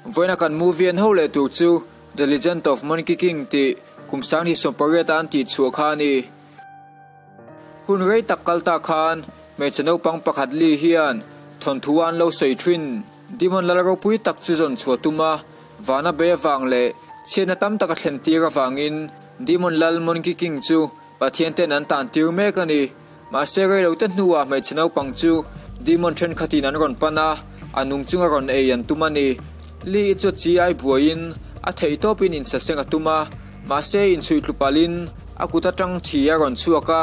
Vawiina kan movie en ho leh tur chu The Legend of Monkey King tih kum 2018 a an tih chhuah kha a ni. Hun rei tak kal ta khan hmeichhe naupang pakhat Lee hian thawnthu a an lo sawi thin. Demon lal ropui tak chu zawn chhuah tum a, vana bei avang leh chhiatna tam tak a thlen tir avangin Demon lal Monkey King chu Pathian ten an tan tir mek a ni. Mahse reilote hnuah hmeichhe naupang chu Demon thenkhatin an rawn pan a, a nung chunga rawn ei an tum a ni. Lee-i chu chi ai buaiin a theihtawpin insaseng a tum a, mahse inchhuih tlu palhin a kut atang thi a rawn chhuak a,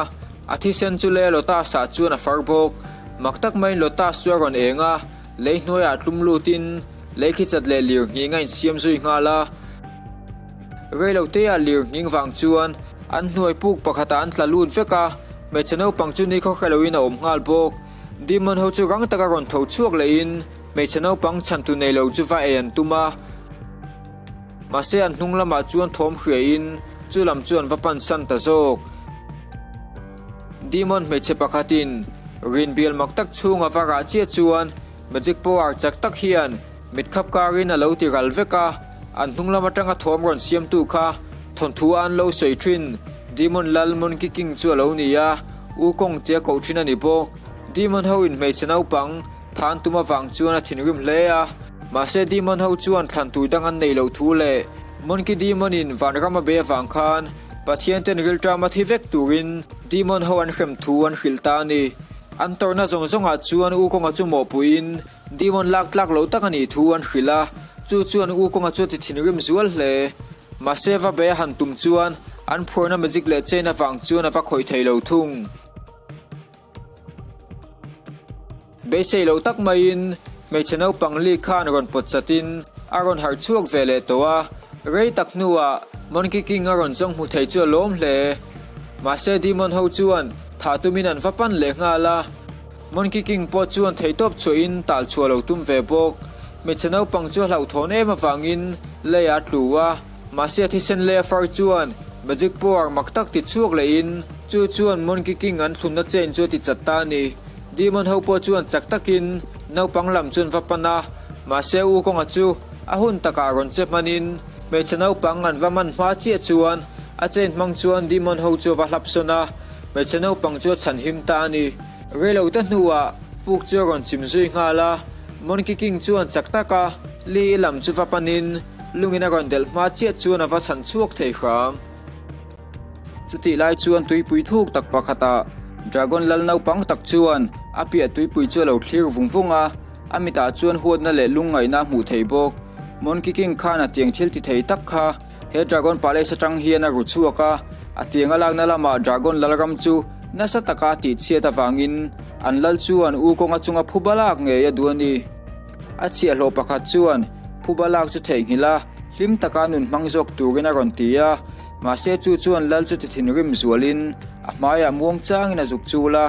a thisen chu lei a Lotus-ah chuan a far bawk. Mak tak maiin Lotus chu a rawn eng a, lei hnuaiah tlum lutin lei khi chat leh lir nghing a insiam zui nghal a. Reiloteah lir nghing vang chuan an hnuai puk pakhatah an tla lut vek a, hmeichhe naupang chu nikhaw hre loin a awm nghal bawk. Demon ho chu rang taka rawn tho chhuak lehin hmeichhe naupang chhantu nei lo chu va ei an tum a. Mahse an hnung lamah chuan thawm hriain chu lam chu an va pansan ta zawk. Demon hmeichhe pakhatin rin bial mak tak chhunga va rah chiah chuan magic power chak tak hian mit khap karin a lo ti ral vek a, an hnung lam atanga thawm rawn siamtu kha thawnthu a an lo sawi thin Demon lal Monkey King chu a lo ni a, Wukong tia koh thin a ni bawk. Demon ho in hmeichhe naupang than tum avang chuan a thinrim hle a, mahse Demon ho chuan thlan tur dang an neih loh thu leh Monkey Demon in vanram a bei avang khan Pathian ten rilṭam a thi vek turin Demon ho an hrem thu an hrilh ta a ni. An tawrhna zawng zawngah chuan Wukong-a chu mawhpuiin Demon lak tlak loh tak a nih thu an hrilh a, chu chuan U Kawnga chu a ti thinrim zual hle. Mahse va bei a han tum chuan an phuarna magic leh chain avang chuan a va khawih thei lo thung. Beisei loh tak maiin hmeichhe naupang Lee khan rawn pawt chatin a rawn harh chhuak ve leh tawh a, rei tak hnuah Monkey King a rawn zawng hmu thei chu a lawm hle. Mahse Demon ho chuan thah tumin an va pan leh nghal a. Monkey King pawh chuan theihtawp chhuahin tal chhuah lo tum ve bawk. Hmeichhe naupang chu a hlauhthawn em avangin lei a tlu a, mahse a thisen lei a far chuan magic power mak tak ti chhuak lehin chu chuan Monkey King an thlunna chain chu a ti chat ta a ni. Demon ho pawh chuan chak takin naupang lam chuan va pan a, mahse U Kawnga chu a hun takah rawn che hmanin hmeichhe naupang an va man hma chiah chuan a chain hmang chuan demon ho chu a va hlapsawn a, hmeichhe naupang chu a chhanhim ta a ni. Reilote hnuah puk chu a rawn chim zui nghal a, Monkey King chuan chak taka Lee-i lam chu va panin lungin a rawn delh hma chiah chuan a va chhan chhuak thei hram. Chutih lai chuan tuipui thuk tak pakhatah Dragon lal naupang tak chuan a piah tuipui chu a lo thlir vung vung a, a mitah chuan huatna leh lungngaihna a hmuh thei bawk. Monkey King khan a tiang thil ti thei tak kha He Dragon Palace atang hian a ru chhuak a, a tiang a lakna lamah Dragon Lalram chu nasa taka a tihchhiat avangin an lal chuan U kawnga chunga phuba lak ngei a duh a ni. A chhiahhlawh pakhat chuan phuba lak chu theihnghilh a, hlim taka nun hmang zawk turin a rawn ti a, mahse chu chuan lal chu ti thinrim zualin a hmaiah muang changin a zuk chul a,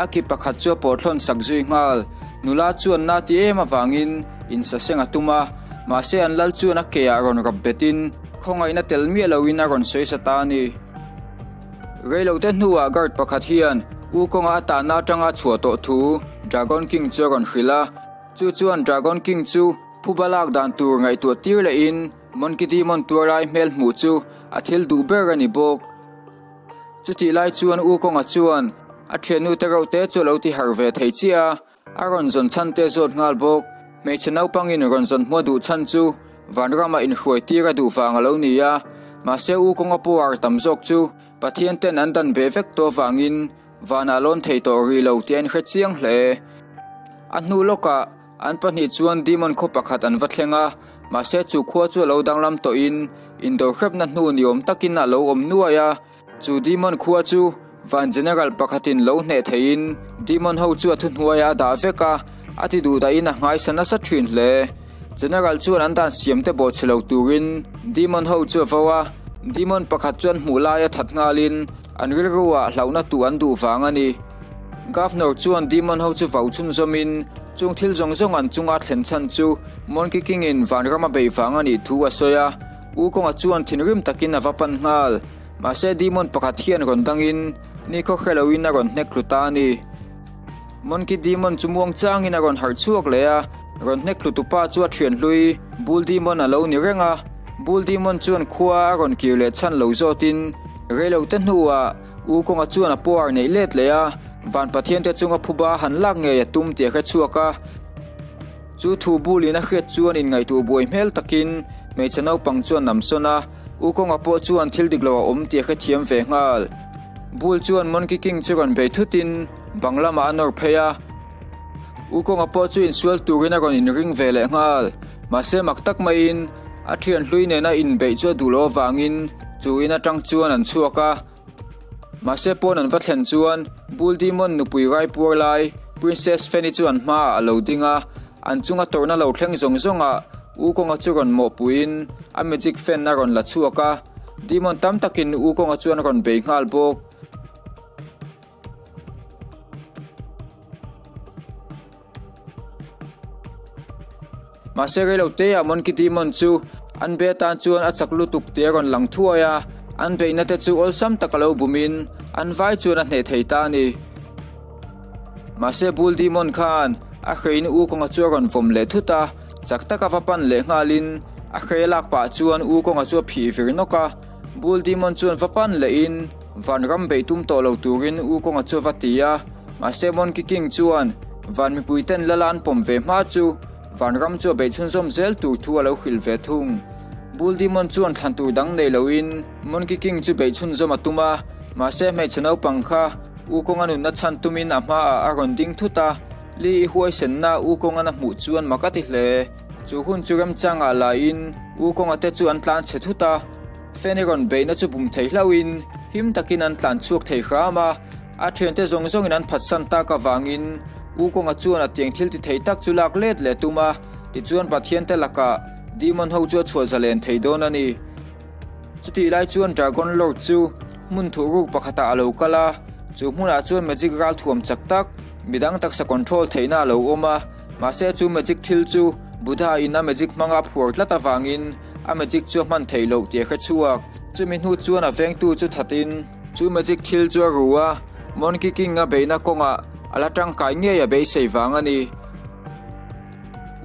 a ki pakhat chu a pawhthlawn sak zui nghal. Nula chuan na ti em avangin insaseng a tum a. Mahse an lal chuan a ke ah rawn rap betin khawngaihna tel miah loin a rawn sawi sa ta a ni. Reilote hnuah guard pakhat hian U kawnga a tahna atanga a chhuah tawh thu Dragon King chu a rawn hrilh a, chu chuan Dragon King chu phuba lak dan tur ngaihtuah tir lehin Monkey Demon tuar lai hmel hmuh chu a thil duh ber a ni bawk. Chutih lai chuan U kawnga chuan a thiannu te reuh te chu a lo ti harh ve thei chiah a. A rawn zawn chhan te zawt nghal bawk. Hmeichhe naupangin rawn zawn hmua duh chhan chu Vanrama inhruai tir a duh vang a lo ni a. Mahse U kawnga power tam zawk chu Pathian ten an dan beh vek tawh avangin vanah lawn thei tawh rih lo tih a inhre chiang hle. A hnu lawkah an pahnih chuan Demon khaw pakhat an va thleng a, mahse chu khua chu a lo danglam tawhin indawrhrepna hnu ni awm takin a lo awm nuai a. Chu Demon khua chu Van General pakhatin lo hneh theiin Demon ho chu a thuhnuaiah a dah vek a, a ti duh dahin a nghaisa nasa thin hle. General chuan an dan siamte bawhchhe lo turin Demon ho chu a vo a, Demon pakhat chuan hmuh laia that nghalin an rilruah hlauhna tuh an duh vang a ni. Governor chuan Demon ho chu vau chhunzawmin chung thil zawng zawng an chunga thlen chhan chu Monkey King-in Vanram a beih vang a nih thu a sawi a. U kawnga chuan thinrim takin a va pan nghal. Mahse Demon pakhat hian rawn dangin nikhaw hre loin a rawn hnek tlu ta a ni. Monkey Demon chu muang changin a rawn harh chhuak leh a, Rawn hnek thlu tupa chu a thian hlui Bull Demon a lo ni reng a. Bull Demon chuan khua a rawn kir leh chhan lo zawtin reilote hnuah Wukong-a chuan a power neih let leh a, Van Pathiante chunga phuba han lak ngei a tum tih a hre chhuak a. Chu thu Bull-in a hriat chuan inngaihtuah buai hmel takin hmeichhe naupang chuan nam sawn a, Wukong-a pawh chuan thil dik lo a awm tih a hrethiam ve nghal. Bull chuan Monkey King chu rawn bei thutin bang lamah a nawr phei a. Wukong-a pawh chu insual turin a rawn inring ve leh nghal. Mahse mak tak maiin a thian hlui nena inbeih chu a duh loh avangin chu in atang chuan an chhuak a. Mahse pawn an va thlen chuan Bull Demon nupui raipuar lai Princess Fanny chu an hmaah a lo ding a, an chunga tawrhna lo thleng zawng zawngah Wukong-a chu rawn mawhpuiin a magic fan a rawn la chhuak a, Demon tam takin Wukong-a chu an rawn bei nghal bawk. Mahse reilo te ah Monkey Demon chu an be atan chuan a chak lutuk tih a rawn lang thuai a, an beihna te chu awlsam tak a lo bumin an vai chuan a hneh thei ta a ni. Mahse Bull Demon khan a hreiin Wukong-a chu a rawn vawm leh thut a, chak taka va pan leh nghalin a hrei a lak pah chuan Wukong-a chu a phih vir nawk a. Bull Demon chuan va pan lehin vanram beih tum tawh lo turin Wukong-a chu a va ti a, mahse Monkey King chuan van mipuiten lala an pawm ve hma chu vanram chu a beih chhunzawm zel tur thu a lo hrilh ve thung. Bull Demon chuan thlan tur dang nei loin Monkey King chu beih chhunzawm a tum a, mahse hmeichhe naupang kha Wukong-a nunna chhan tumin a hmaah a rawn ding thut a, Li i huaisenna Wukong-an a hmuh chuan mak a ti hle. Chu hun chu remchangah laiin Wukong-a te chu an tlan chhe thut a, Fanny rawn beihna chu bum thei hlauhin him takin an tlan chhuak thei hram a, a thiante zawng zawngin an phatsan tak avangin Wukong-a chuan a tiang thil ti thei tak chu lak let leh tum a, tichuan Pathiante lakah Demon ho chu a chhuah zalen thei dawn a ni. Chutih lai chuan Dragon Lord chu hmun thuhruk pakhatah a lo kal a, chu hmunah chuan magic ralthuam chak tak, midang taksa control theihna a lo awm a, mahse chu magic thil chu Buddha in a magic hmanga a phuar tlat avangin a magic chu a hman theih loh tih a hre chhuak. Chumi hnu chuan a vengtu chu thatin chu magic thil chu a ru a, Monkey King a beihna kawngah a la tangkai ngei a beisei vang a ni.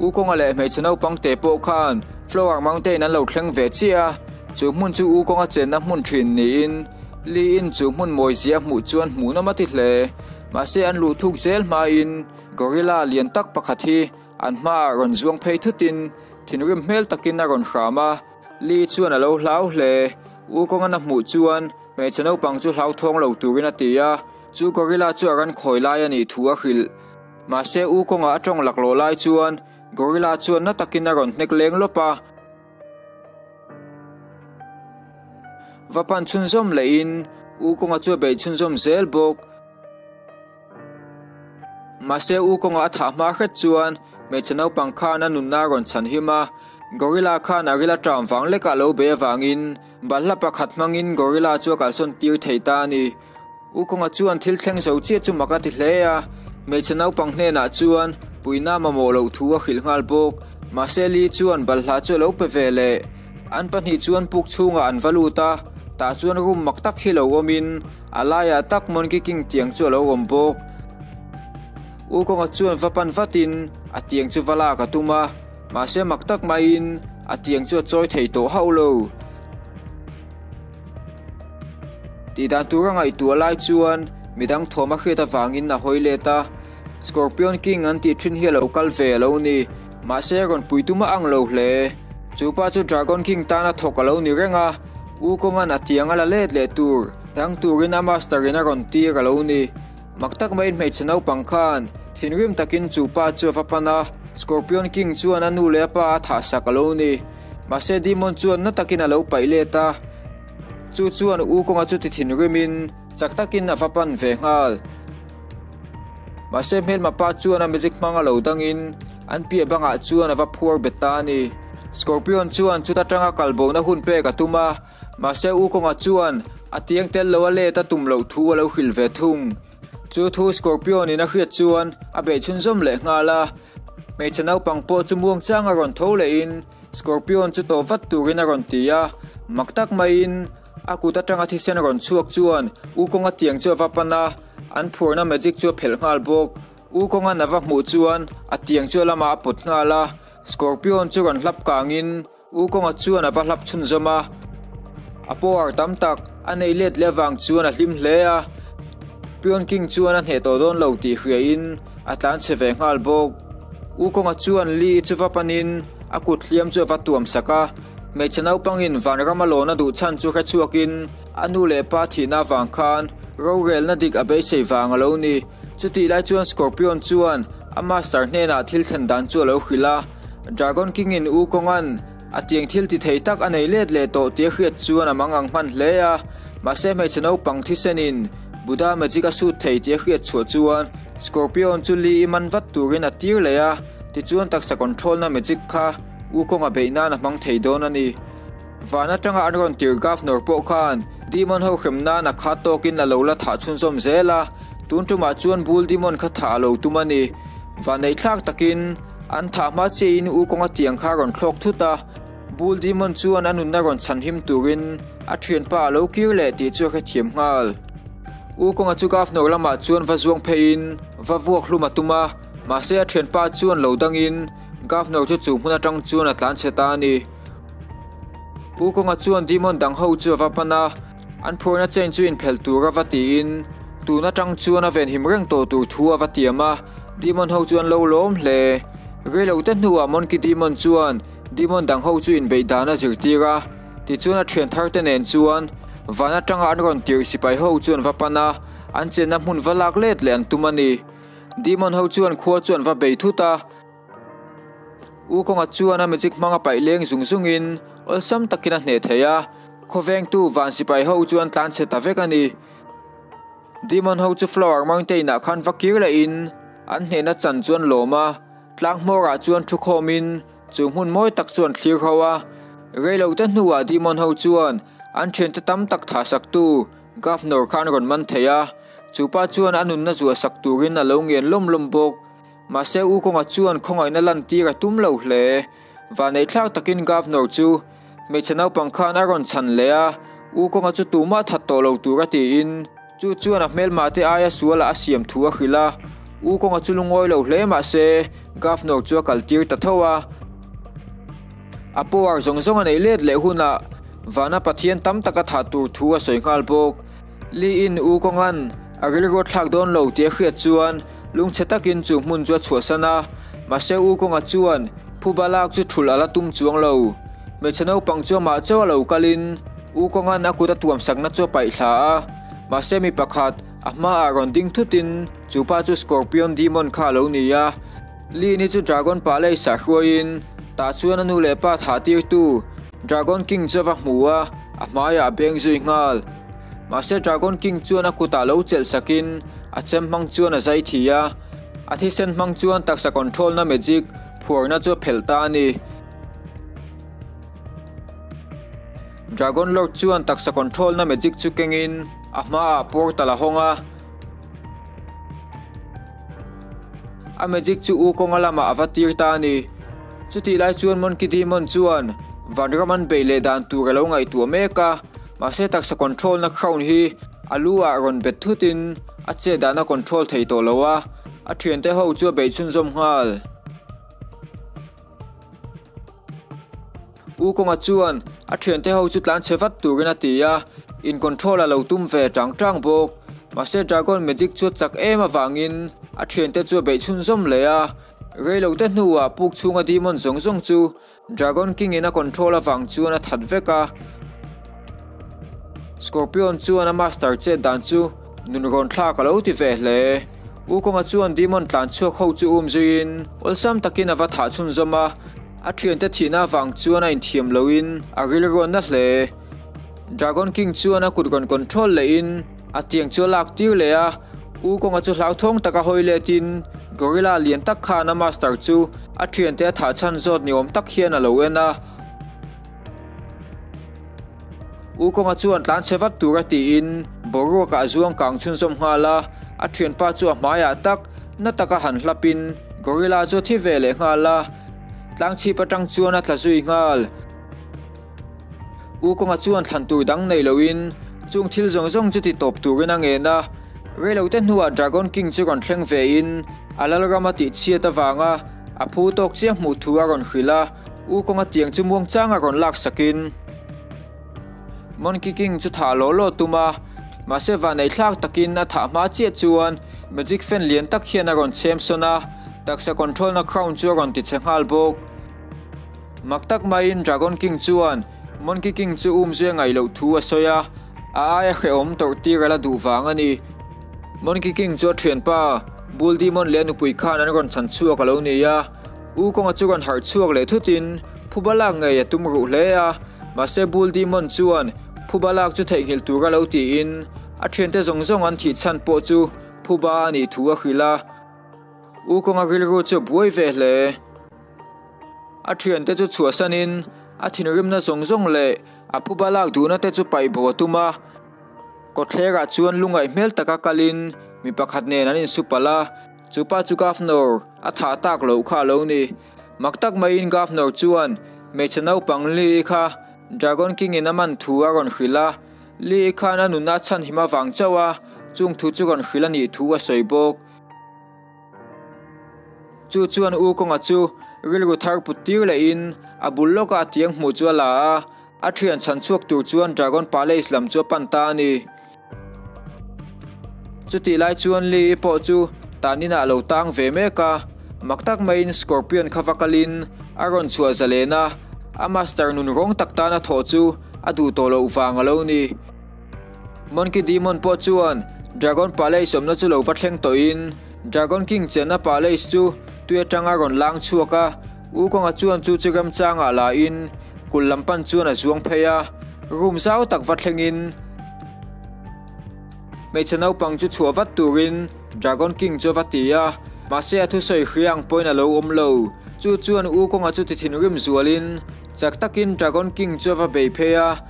U Kawnga leh hmeichhe naupang te pawh khan Flower Mountain an lo thleng ve chiah a, chu hmun chu U Kawnga chenna hmun thin niin Li-in chu hmun mawi zia hmuh chuan hmuhnawm a ti hle. Mahse an luh thuk zel hmain Gorilla lian tak pakhat hi an hmaah rawn zuang phei thutin thinrim hmel takin a rawn hram a, Li chuan a lo hlau hle. U Kawnga'n a hmuh chuan hmeichhe naupang chu hlauthawng lo turin a ti a, chu Gorilla chu a ran khawi lai a nih thu a hrilh. Mahse U Kawnga a tawng laklawh lai chuan Gorilla chuan na takin a rawn hnek leng lawp a. Va pan chhunzawm lehin U Kawnga chu a beih chhunzawm zel bawk. Mahse U Kawnga a thah hma hret chuan hmeichhe naupang khan a nunna a rawn chhan him a. Gorilla khan a ril a ṭam vang lekah lo bei avangin balhla pakhat hmangin Gorilla chu a kalsawn tir thei ta a ni. U Kawnga chuan thil thleng zo chiah chu mak a ti hle a, hmeichhe naupang hnenah chuan puihna mamawh loh thu a hrilh nghal bawk. Mahse Li chuan balhla chu a lo pe ve leh. An pahnih chuan puk chhungah an va lut a, tah chuan room mak tak hi lo awmin a laiah tak Monkey King tiang chu a lo awm bawk. U Kawnga chuan va pan vatin a tiang chu va lak a tum a, mahse mak tak maiin a tiang chu a chawi thei tawh hauh lo. Tih dan tur a ngaihtuah lai chuan midang thawm a hriat avangin a hawi let a, Scorpion King an tih thin hi a lo kal ve a lo ni. Mahse rawn pui tum a ang lo hle. Chu pa chu Dragon King tana thawk a lo ni reng a, Wukong-a'n a tiang a la let leh tur dang turin a master in a rawn tir a lo ni. Mak tak maiin hmeichhe naupang khan thinrim takin chu pa chu a va pan a, Scorpion King chuan a nu leh a pa a thahsak a lo ni. Mahse Demon chuan na takin a lo paih let a, chu chuan U Kawnga chu ti thinrimin chak takin a va pan ve nghal. Mahse hmelma pa chuan a magic hmang a lo dangin an piah bangah chuan a va phuar bet ta a ni. Scorpion chuan chuta tanga kalbona hun pek a tum a, mahse U Kawnga chuan a tiang tel lo a let a tum loh thu a lo hrilh ve thung. Chu thu Scorpion in a hriat chuan a beih chhunzawm leh nghal a, hmeichhe naupang pawh chu muang chang a rawn tho lehin Scorpion chu tawp vat turin a rawn ti a, mak tak maiin a kut atanga thisen rawn chhuak chuan U Kawnga tiang chu a va pan a, an phuarna magic chu a phelh nghal bawk. Wukonga'n a va hmuh chuan a tiang chu a lamah a pawt nghal a, Scorpion chu rawn hlap kangin Wukonga chuan a va hlap chhunzawm a. A power tam tak a nei let leh avang chuan a hlim hle a, Pion King chuan a hneh tawh dawn lo tih hriain a tlan chhe ve nghal bawk. Wukonga chuan Li-i chu va panin a kut hliam chu a va tuam sak a, hmeichhe naupangin vanram a lawn a duh chhan chu hre chhuakin a nu leh pa thihna avang khan rorelna dik a beisei vang a lo ni. Chutih lai chuan Scorpion chuan a master hnenah thil thlen dan chu a lo hrilh a, Dragon King-in Wukonga'n a tiang thil ti thei tak a nei let leh tawh tih a hriat chuan a mang ang hman hle a, mahse hmeichhe naupang thisenin Buddha magic a sut thei tih a hriat chhuah chuan Scorpion chu li i man vat turin a tir leh a, tichuan taksa control na magic kha Wukonga beih nan a hmang thei dawn a ni. Van atanga an rawn tir Governor pawh khan Demon ho hrem nan a khat tawkin a lo la thah chhunzawm zel a, tun tumah chuan Bull Demon kha thah a lo tum a ni. Vaneihthlak takin an thah hma chiahin Wukonga tiang kha a rawn thlawk thut a, Bull Demon chuan a nunna rawn chhanhim turin a thianpa a lo kir leh tih chu a hrethiam nghal. Wukonga chu Governor lamah chuan va zuang pheiin va vuak hlum a tum a, mahse a thianpa chuan lo dangin Governor chu chu hmun atang chuan a tlan chhe ta a ni. Wukonga chuan Demon dang ho chu a va pan a, an phurna chain chu inphelh tur a va tiin tun atang chuan a venhim reng tawh tur thu a va tiam a, Demon ho chu an lo lawm hle. Reilote hnuah Monkey Demon chuan Demon dang ho chu inbeih dan a zirtir a, tichuan a thian thar te nen chuan van atanga an rawn tirh sipai ho chu an va pan a, an chenna hmun va lak let leh an tum a ni. Demon ho chuan khua chu an va bei thut a. Wukonga chuan a magic hmang a paih leng zung zungin awlsam takin a hneh thei a, khawvengtu van sipai ho chu an tlan chhe ta vek a ni. Demon ho chu Flower Mountain ah khan va kir lehin an hnehna chan chu an lawm a, tlang hmawrah chuan thu khawmin chu hmun mawi tak chu an thlir ho a. Reilote hnuah Demon ho chuan an thiante tam tak thahsaktu Governor kha an rawn man thei a, chupa chuan a nunna zuah sak turin a lo ngen lawm lawm bawk. Mahse U Kawnga chuan khawngaihna lantir a tum lo hle. Vaneihthlak takin Governor chu hmeichhe naupang khan a rawn chhan leh a, U Kawnga chu tumah that tawh lo tur a tiin chu chuan a hmelmah te aia sualah a siam thu a hrilh a. U Kawnga chu lungawi lo hle mahse Governor chu a kaltir ta tho a. A power zawng zawng a neih let leh hunah vana Pathian tam taka thah tur thu a sawi nghal bawk. Li-in U Kawnga'n a rilru a thlak dawn lo tih a hriat chuan lungchhe takin chu hmun chu a chhuahsan a, mahse U Kawnga chuan phuba lak chu thulh a la tum chuang lo. Hmeichhe naupang chu amah chauh a lo kalin U Kawnga'n a kut a tuam sakna chu a paih thla a, mahse mi pakhat a hmaah rawn ding thutin chu pa chu Scorpion Demon kha a lo ni a. Li-ni chu Dragon Palace ah hruaiin tah chuan a nu leh pa thah tirtu Dragon King chu a va hmu a, a hmaiah a beng zui nghal. Mahse Dragon King chuan a kutah lo chelh sakin a chem hmang chuan a zai thi a, a thisen hmang chuan taksa control na magic phuarna chu a phelh ta a ni. Dragon Lord chuan taksa control na magic chu kengin a hmaah portal a hawng a, a magic chu Wukonga lamah a va tir ta a ni. Chutih lai chuan Monkey Demon chuan Vanram an beih leh dan tur a lo ngaihtuah mek a, mahse taksa control na crown hi a lu ah rawn bet thut in a chet dan a control thei tawh lo a, a thiante ho chu a beih chhunzawm nghal. U Kawnga chuan a thiante ho chu tlan chhe vat turin a ti a, in control a lo tum ve chang chang bawk. Mahse Dragon Magic chu a chak em avangin a thiante chu a beih chhunzawm leh a, Reilote hnuah puk chhunga demon zawng zawng chu Dragon King in a control avang chuan a that vek a. Scorpion chuan a master chet dan chu nunrawn thlak a lo ti ve hle. Wukonga chuan demon tlan chhuak ho chu um zuiin awlsam takin a va thah chhunzawm a, a thiante thihna avang chuan a inthiam loin a rilruanna hle. Dragon King chuan a kut rawn control lehin a tiang chu a lak tir leh a, U Kawnga chu hlauthawng taka hawi letin Gorilla lian tak khan a master chu a thiante a thah chhan zawt ni awm tak hian a lo en a. U Kawnga chuan tlan chhe vat tura tiin boruakah a zuang kang chhunzawm nghal a, a thianpa chu a hmaiah tak na taka han hlapin Gorilla chu a thi ve leh nghal a, tlangchhip atang chuan a tla zui nghal. U Kawnga chuan thlan tur dang nei loin chung thil zawng zawng chu ti tawp turin a ngen a. Reilote hnuah Dragon King chu rawn thleng ve in a lalram a tihchhiat avanga a phu tawk chiah hmuh thu a rawn hrilh a, Wukong-a tiang chu muangchanga rawn laksakin Monkey King chu thah law law tum a, mahse vanneihthlak takin a thah hma chiah chuan Magic Fan lian tak hian a rawn chhem sawn a, taksa control na crown chu a rawn ti chhe nghal bawk. Mak tak maiin Dragon King chuan Monkey King chu umzui a ngaih loh thu a sawi a, a aia hrehawm tawrh tir a la duh vang a ni. Monkey King chu a thianpa Bull Demon leh a nupui khan an rawn chhan chhuak a lo ni a, U Kawnga chu rawn harh chhuak leh thutin phuba lak ngei a tum ruh hle a, mahse Bull Demon chuan phuba lak chu theihnghilh tur a lo tiin a thiante zawng zawng an thih chhan pawh chu phuba a nih thu a hrilh a, U Kawnga rilru chu a buai ve hle. A thiante chu chhuahsanin a thinrimna zawng zawng leh a phuba lak duhna te chu paih bo a tum a. Kawtthlerah chuan lungaih hmel taka kalin mi pakhat nen an insu palh a, chu pa chu Governor a thah tak loh kha a lo ni. Mak tak maiin Governor chuan hmeichhe naupang Lee-i kha Dragon King-in a man thu a rawn hrilh a, Lee-i khan a nunna a chhanhim avang chauh a chung thu chu rawn hrilh a nih thu a sawi bawk. Chu chuan U Kawnga chu rilru thar put tir lehin a bul lawkah a tiang hmuh chu a la a, a thian chhan chhuak tur chuan Dragon Palace lam chu a pan ta a ni. Chutih lai chuan Li-i pawh chu tanin ah a lo tang ve mek a, mak tak maiin Scorpion kha va kalin a rawn chhuah zalen a, a master nun rawng tak tana thawh chu a duh tawh loh vang a lo ni. Monkey Demon pawh chuan Dragon Palace awmna chu lo va thleng tawhin Dragon King chenna Palace chu tui atanga rawn lang chhuak a, Wukong-a chuan chu chu remchangah la in kulh lam pan chuan a zuang phei a, room zau tak va thlengin hmeichhe naupang chu chhuah vat turin Dragon King chu a va ti a, mahse a thusawi hria ang pawhin a lo awm lo. Chu chuan Wukong-a chu ti thinrim zualin chak takin Dragon King chu a va bei phei a.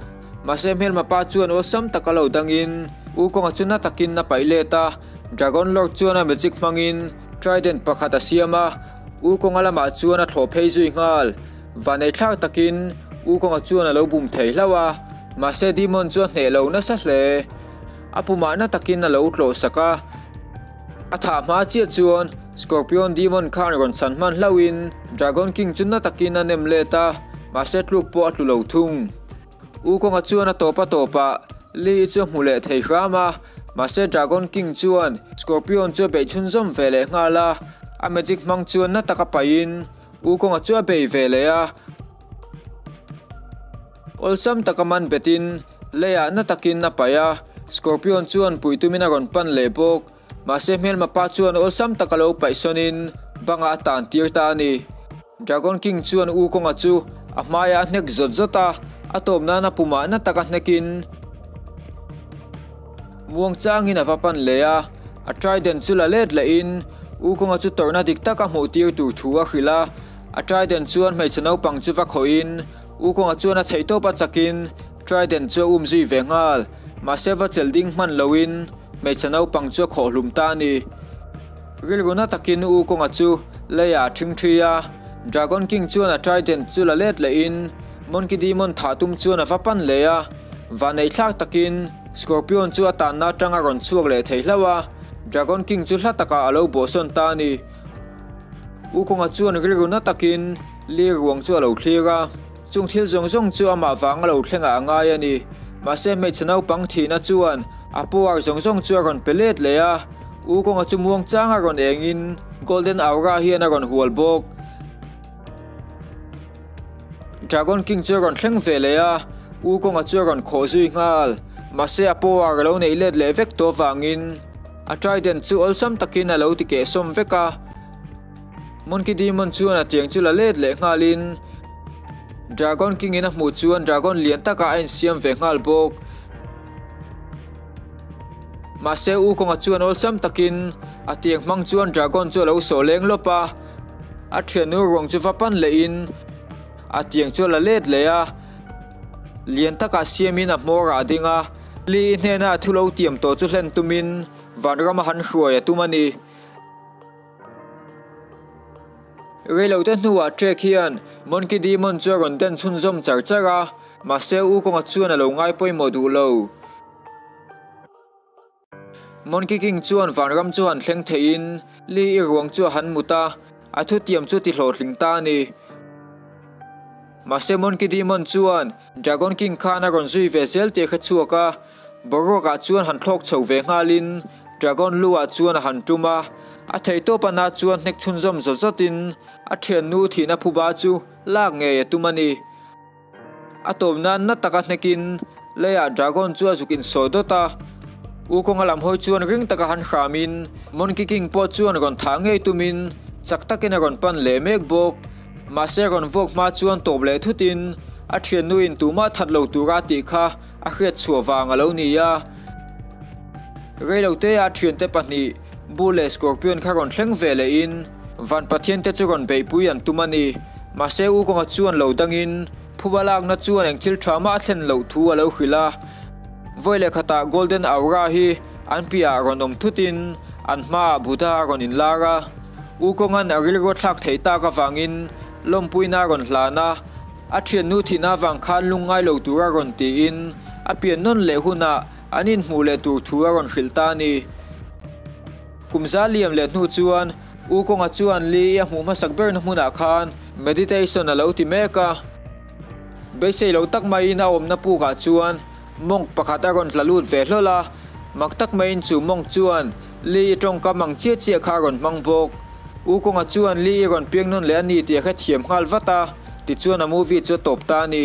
Mahse hmelma pa chuan awlsam taka lo dangin U Kawnga chu na takin a paih let a, Dragon Lord chuan a magic hmangin trident pakhat a siam a, U Kawnga lamah chuan a thlawh phei zui nghal. Vaneithlak takin U Kawnga chuan a lo bum thei hlauh a, mahse Demon chu a hneh lo nasa hle. A pumah na takin a lo tlawh sak a, a thah hma chiah chuan Scorpion Demon khan rawn chhan hman hlauhin Dragon King chu na takin a nem let a, mahse tluk pawh a tlu lo thung. U Kawnga chuan a tawp a tawpah Li chu a hmu leh thei hram a, mahse Dragon King chuan Scorpion chu a beih chhunzawm ve leh nghal a, a magic hmang chuan na taka paihin U Kawnga chu a bei ve leh a. Awlsam taka man betin leiah na takin a paih a, Scorpion chuan pui tumin a rawn pan leh bawk. Mahse hmelma pa chuan awlsam taka lo paih sawnin bangah a tan tir ta a ni. Dragon King chuan U Kawnga chu a hmaiah a hnek zawt zawt a, a tawp nana pumah na taka hnekin muang changin a va pan leh a. A trident chu la let lehin U Kawnga chu tawrhna dik taka hmuh tir tur thu a hrilh a. A trident chuan hmeichhe naupang chu va khawhin U Kawnga chuan a theihtawp a chakin trident chu a um zui ve nghal. Mahse va chelh ding hman loin Hmeichhe naupang chu a khawh hlum ta a ni. Rilru na takin U Kawnga chu leiah a ṭhing ṭhi a, Dragon King chuan a trident chu la let lehin Monkey Demon thah tum chuan a va pan leh a, vanneihthlak takin Scorpion chu a tanna aṭang a rawn chhuak leh thei hlauh a, Dragon King chu hla takah a lo bawhsawn ta a ni. U Kawnga chuan rilru na takin Li ruang chu a lo thlir a. Chung thil zawng zawng chu amah vang a lo thlengah a ngai a ni. Mahse hmeichhe naupang thihna chuan a power zawng zawng chu a rawn pe let leh a, U Kawnga chu muang chang a rawn engin Golden Aura hian a rawn hual bawk. Dragon King chu a rawn thleng ve leh a, U Kawnga chu a rawn khawh zui nghal. Mahse a power a lo neih let leh vek tawh avangin a trident chu awlsam takin a lo ti kehsawm vek a. Monkey Demon chuan a tiang chu la let leh nghalin Dragon King in a hmuh chuan Dragon lian takah a insiam ve nghal bawk. Mahse U Kawnga chuan awlsam takin a tiang hmang chuan Dragon chu a lo sawh leng lawp a, a thiannu ruang chu va pan lehin a tiang chu a la let leh a, lian takah siamin a hmawrah a ding a, Li-i hnena a thu lo tiam tawh chu hlen tumin vanrama han hruai a tum a ni. Reilote hnuah Trek hian Monkey Demon chu a rawn den chhunzawm char char a, mahse U Kawnga chuan a lo ngai pawimawh duh lo. Monkey King chuan vanram chu han thleng theiin Li i ruang chu a han mut a, a thutiam chu ti hlawhtling ta a ni. Mahse Monkey Demon chuan Dragon King khan a rawn zui ve zel tih a hre chhuak a, boruakah chuan han thlawk chho ve nghalin Dragon lu ah chuan a han tum a, a theihtawp a na chuan hnek chhunzawm zawt zawtin a thiannu thihna phuba chu lak ngei a tum a ni. A tawp nan na taka hnekin leiah Dragon chu a zuk insawi dawt a, U kawnga lam hawi chuan ring taka han hramin Monkey King pawh chuan rawn thah ngei tumin chak takin a rawn pan leh mek bawk. Mahse rawn vuak hma chuan tawp leh thutin a thiannuin tumah that lo tura tih kha a hriat chhuah vang a lo ni a. Reilote a thiante pahnih Bull leh Scorpion kha rawn thleng ve lehin Van Pathian te chu rawn beihpui an tum a ni. Mahse U kawnga chuan lo dangin phuba lakna chuan eng thil tha mah a thlen loh thu a lo hrilh a. Vawi leh khatah Golden Aura hi an piahah rawn awm thutin an hmaah Buddha a rawn inlar a. U kawngan a rilru thlak theih tak avangin lawmpuina a rawn hlan a. A thiannu thihna avang khan lungngai lo tura rawn tiin a pian nawn leh hunah an inhmuh leh tur thu a rawn hrilh ta a ni. Kum za liam leh hnu chuan U Kawnga chuan Li i a hmuh hmasak berna hmunah khan meditation a lo ti mek a. Beisei lo tak maiin a awmna pukah chuan monk pakhat a rawn tla lut ve hlawl a, mak tak maiin chu monk chuan Li i tawngkam ang chiah chiah kha a rawn hmang bawk. U Kawnga chuan Li i rawn piang nawn leh a ni tih a hrethiam nghal vat a, tichuan a movie chu a tawp ta a ni.